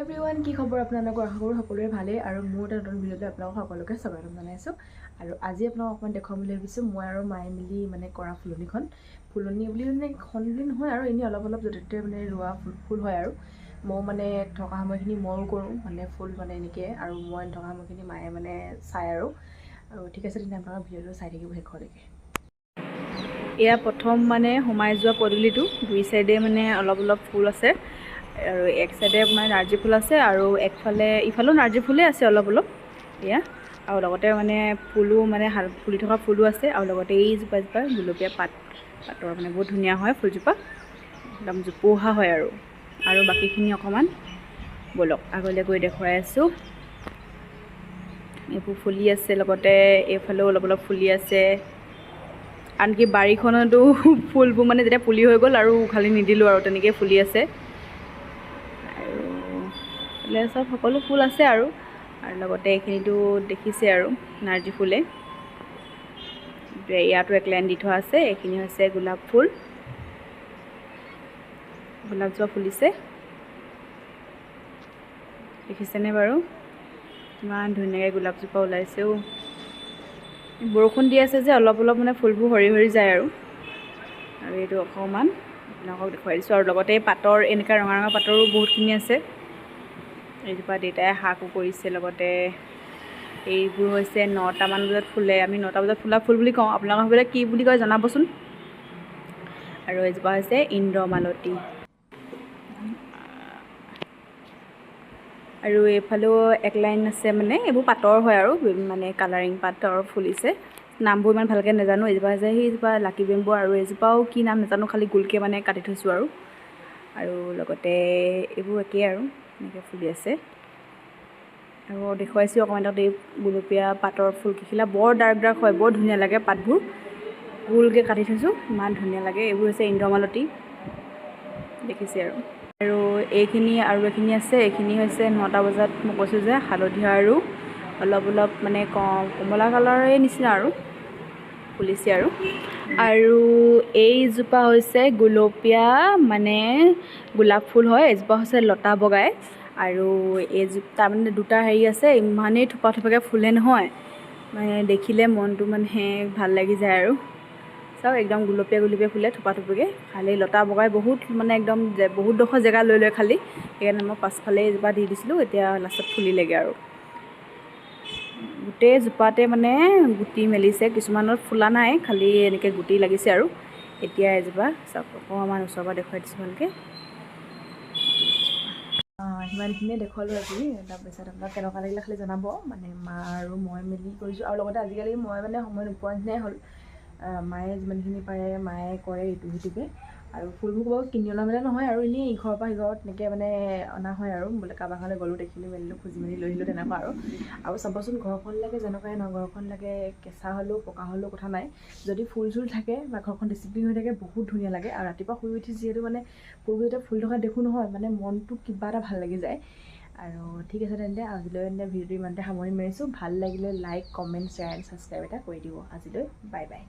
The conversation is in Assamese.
এভৰিৱান, কি খবৰ আপোনালোকৰ? আশা কৰোঁ সকলোৰে ভালেই। আৰু মোৰ এটা নতুন ভিডিঅ'লৈ আপোনালোক সকলোকে স্বাগতম জনাইছোঁ। আৰু আজি আপোনালোক অকণমান দেখুৱাম বুলি ভাবিছোঁ মই আৰু মায়ে মিলি মানে কৰা ফুলনিখন। ফুলনি বুলি মানে খন বুলি নহয় আৰু, এনেই অলপ অলপ য'তে ত'তে মানে ৰোৱা ফুল ফুল হয়। আৰু ময়ো মানে থকা সময়খিনি ময়ো কৰোঁ মানে ফুল মানে এনেকৈ, আৰু মই নথকা সময়খিনি মায়ে মানে চায় আৰু। আৰু ঠিক আছে, তেন্তে আপোনালোকৰ ভিডিঅ'টো চাই থাকিব শেষলৈকে। এয়া প্ৰথম মানে সোমাই যোৱা পদূলিটো, দুই চাইডে মানে অলপ অলপ ফুল আছে। আৰু এক চাইডে মানে নাৰ্জী ফুল আছে আৰু একফালে ইফালেও নাৰ্জী ফুলেই আছে অলপ অলপ এয়া। আৰু লগতে মানে ফুলো মানে ফুলি থকা ফুলো আছে। আৰু লগতে এইজোপা এজোপা গুলপীয়া পাত, পাতৰ মানে বহুত ধুনীয়া হয় ফুলজোপা, একদম জোপোহা হয়। আৰু আৰু বাকীখিনি অকণমান ব'লক আগলৈ গৈ দেখুৱাই আছোঁ। এইবোৰ ফুলি আছে, লগতে এইফালেও অলপ অলপ ফুলি আছে। আনকি বাৰীখনতো ফুলবোৰ মানে যেতিয়া পুলি হৈ গ'ল আৰু উঘালি নিদিলোঁ আৰু, তেনেকেই ফুলি আছে। আৰু এইফালে চব সকলো ফুল আছে। আৰু আৰু লগতে এইখিনিতো দেখিছে আৰু নাৰ্জী ফুলে, ইয়াতো এক লাইন দি থোৱা আছে। এইখিনি হৈছে গোলাপ ফুল, গোলাপজোপা ফুলিছে, দেখিছেনে বাৰু? ইমান ধুনীয়াকৈ গোলাপজোপা ওলাইছেও। বৰষুণ দি আছে যে অলপ অলপ মানে ফুলবোৰ সৰি সৰি যায়। আৰু আৰু এইটো অকণমান আপোনালোকক দেখুৱাই দিছোঁ। আৰু লগতে পাতৰ এনেকুৱা ৰঙা ৰঙা পাতৰো বহুতখিনি আছে। এইজোপা দেউতাই শাকো কৰিছে। লগতে এইবোৰ হৈছে 9টামান বজাত ফুলে, আমি 9টা বজাত ফুলা ফুল বুলি কওঁ, আপোনালোকৰ সেইফালে কি বুলি কয় জনাবচোন। আৰু এইজোপা হৈছে ইন্দ্ৰমালতী। আৰু এইফালেও এক লাইন আছে, মানে এইবোৰ পাতৰ হয় আৰু মানে কালাৰিং পাতৰ ফুলিছে, নামবোৰ ইমান ভালকৈ নাজানো। এইজোপা হৈছে সেইজোপা লাকি বেম্বু, আৰু এইজোপাও কি নাম নাজানো, খালি গোলকৈ মানে কাটি থৈছোঁ। আৰু আৰু লগতে এইবোৰ একেই আৰু এনেকৈ ফুলি আছে। আৰু দেখুৱাইছোঁ অকণমান তাত এই গুলপীয়া পাতৰ ফুলকেইখিলা বৰ ডাৰ্ক ডাৰ্ক হয়, বৰ ধুনীয়া লাগে পাতবোৰ, গোলকৈ কাটি থৈছোঁ, ইমান ধুনীয়া লাগে। এইবোৰ হৈছে ইন্দ্ৰমালতী, দেখিছে। আৰু আৰু এইখিনি আৰু এইখিনি আছে, এইখিনি হৈছে 9টা বজাত মই কৈছোঁ যে হালধীয়া আৰু অলপ অলপ মানে কমলা কালাৰে নিচিনা আৰু ফুলিছে। আৰু আৰু এইজোপা হৈছে গুলপীয়া মানে গোলাপ ফুল হয়, এইজোপা হৈছে লতা বগাই। আৰু এইজোপা তাৰমানে দুটা হেৰি আছে, ইমানেই থোপা থোপাকৈ ফুলে নহয়, মানে দেখিলে মনটো মানে ভাল লাগি যায়। আৰু চাওক একদম গুলপীয়া গুলপীয়া ফুলে থোপা থোপিকৈ, খালি লতা বগাই বহুত মানে একদম বহুত ডোখৰ জেগা লৈ লয় খালি, সেইকাৰণে মই পাছফালে এজোপা দি দিছিলোঁ, এতিয়া লাষ্টত ফুলিলেগৈ। আৰু গোটেই জোপাতে মানে গুটি মেলিছে, কিছুমানত ফুলা নাই, খালি এনেকৈ গুটি লাগিছে। আৰু এতিয়া এজোপা চাওক অকণমান ওচৰৰ পৰা দেখুৱাই দিছোঁ ভালকৈ। সিমানখিনিয়ে দেখুৱালোঁ আজি। তাৰপিছত আপোনাক কেনেকুৱা লাগিলে খালি জনাব। মানে মা আৰু মই মিলি কৰিছোঁ। আৰু লগতে আজিকালি মই মানে সময় নোপোৱা নিচিনাই হ'ল, মায়ে যিমানখিনি পাৰে মায়ে কৰে ইটো সিটোকে। আৰু ফুলবোৰ বাৰু কিনি অনা মেলা নহয় আৰু, এনেই ইঘৰৰ পৰা সিঘৰত তেনেকৈ মানে অনা হয় আৰু, বোলে কাৰোবাৰ ঘৰলৈ গ'লোঁ, দেখিলোঁ মেলিলোঁ, খুজি মেলি লৈ আহিলোঁ তেনেকুৱা। আৰু আৰু চাবচোন ঘৰখন লাগে যেনেকুৱাই নহয়, ঘৰখন লাগে কেঁচা হ'লেও পকা হ'লেও কথা নাই, যদি ফুল চুল থাকে বা ঘৰখন ডিচিপ্লিন হৈ থাকে বহুত ধুনীয়া লাগে। আৰু ৰাতিপুৱা শুই উঠি যিহেতু মানে ফুলবোৰ যেতিয়া ফুলি থকা দেখোঁ নহয়, মানে মনটো কিবা এটা ভাল লাগি যায়। আৰু ঠিক আছে তেন্তে আজিলৈ তেন্তে ভিডিঅ'টো ইমানতে সামৰণি মাৰিছোঁ। ভাল লাগিলে like, comment, share and subscribe এটা কৰি দিব। আজিলৈ বাই বাই।